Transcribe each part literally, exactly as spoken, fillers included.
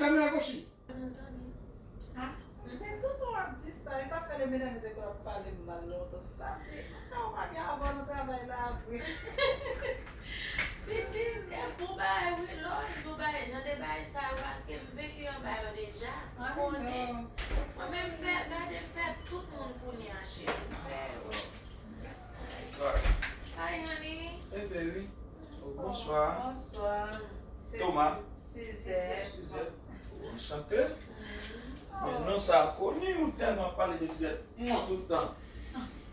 Kamera goch li. Mezanmi. Ah, men tout w ap di sa, e sa fè le medam yo te konn ap pale m mal lontan. Tout ap di, sa w pa gen avan nan travay la vre. Pitit, e bon bagay wi, lè w di bon bagay, jan de bagay sa yo, paske m venki anba yo deja. M konnen. Mwen menm, m pè, gade, m pèdi tout moun kounye a, cheri. M pè yo. Ay, honey. Hey, baby. Oh, bonswa. Bonswa. Se Thomas. Suzette. Suzette. Anchante. Men non sa koni, ou tèlman pale de Suzette. Mwen tout tan.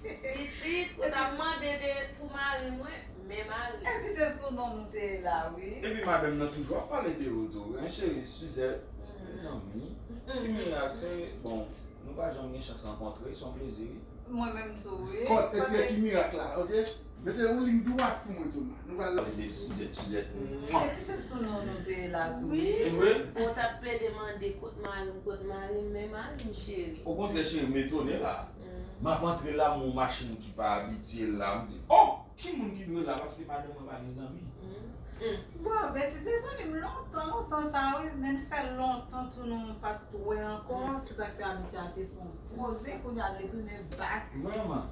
Pitit, ou t ap mande de pou mari mwen, men mari. Epi se sou non nou te la, wi. Epi madanm nan toujou ap pale de ou tou, hein, cheri, Suzette. Mezanmi. Ki mirak, se, bon, nou pa janm gen chans rankontre, se yon plezi, wi. Mwen menm tou, wi. Kòt, e se ki mirak la, ok? Mete yon liy dwat pou mwen, Thomas. Nou pral. Pale de Suzette, Suzette. Epi se sou non nou te la tou. Wi. E vre? Ou t ap plede mande kot mari m, kot mari m, men mari m, cheri. Okontrè, cheri, m etone la. M ap antre la, m wè yon machin ki pa abitye la. M di, oh! Ki moun ki dwe la? Paske madanm mwen pa gen zanmi. Bon, Betty te zanmi m lontan, lontan sa wi, men n fè lontan tou nou pa t wè ankò. Se sa k fè amitye a te fè yon poze, kounye a l retounen back. Vrèman?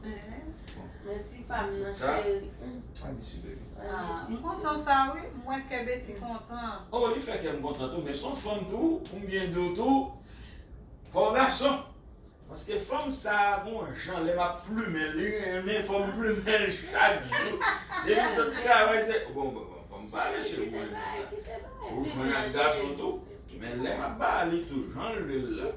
Men ti pa m nan cheri. Abitye, baby. Ah, m kontan sa wi, m wè kè Betty kontan. Oh, li fè kè m kontan tou, men se yon fanm tou, pou m byen di w tou, pa w gason. Paske fanm sa a gon jan lè m ap plimen l, li renmen fò m plimen l chak jou. Depi m sot travay se, bon, bon, bon, fò m pale cheri, ou renmen sa. Ou jwenn ak gason tou. Men lè m ap ba li tou, jan l vle l la.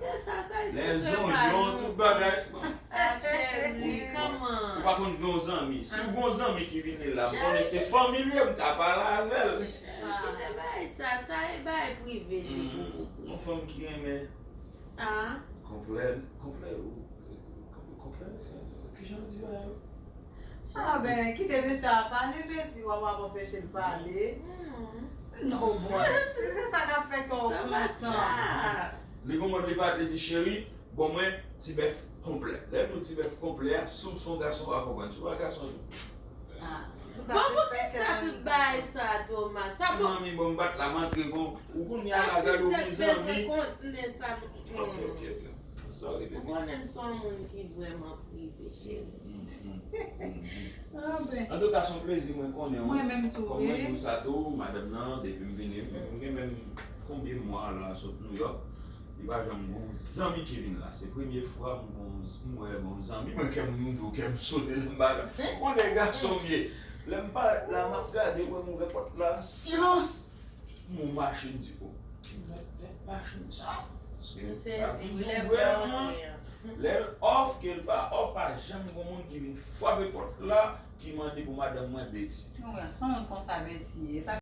Lè zonyon, tout bagay. Bon. Ah, cheri, kòman? Ou pa konn gen yon zanmi. Si w gen yon zanmi ki vini la, m konnen se fanmi l ye, m ka pale avè l. Kite bagay sa, sa e bagay prive li pou ou. Yon fanm ki renmen Ah, konplè, konplè, konplè, kijan w di bagay yo? Ah ben, kite mesye a pale, Betty, w ap anpeche l pale. Non, bon, si se sa k ap fè kè w kontan. Li gon mòd li pa te di cheri, bon mwen ti bèf konplè. Lè nou ti bèf konplè a, si w se yon gason w a konprann, si w pa gason tou. Ah, antouka, bon, poukisa tout bagay sa, Thomas? Sa bon. Manmi, bon, m bat la, m antre, bon, ou konn ya la, gade ou gen zanmi. Kontne sa. Ok, ok, ok. Sorry, Ou baby. Konnen m se yon moun ki vrèman prive, cheri. Antouka, se yon plezi mwen konnen w. Mwen menm tou, Kòm mwen wi. Di w sa tou, madanm nan, depi m vini, m gen menm konbyen mwa la sot Nouyòk, li pa janm gon zanmi ki vin la. Se premye fwa m gon, m wè gon zanmi mwen, kè m di w, kè m sote lè m pa ka. Ou konnen gason m ye. Lè m parèt la, m ap gade, wè m ouvè pòt la an silans. M wè yon machin, m di, oh, ki mèt bèt machin sa? M sezi wi, lè m wè w antre an. Lè l off, ke l pa off, pa janm gon moun ki vin frape pòt la, ki mande pou madanm mwen Betty. Wi, se yon moun konsa Betty ye. Sa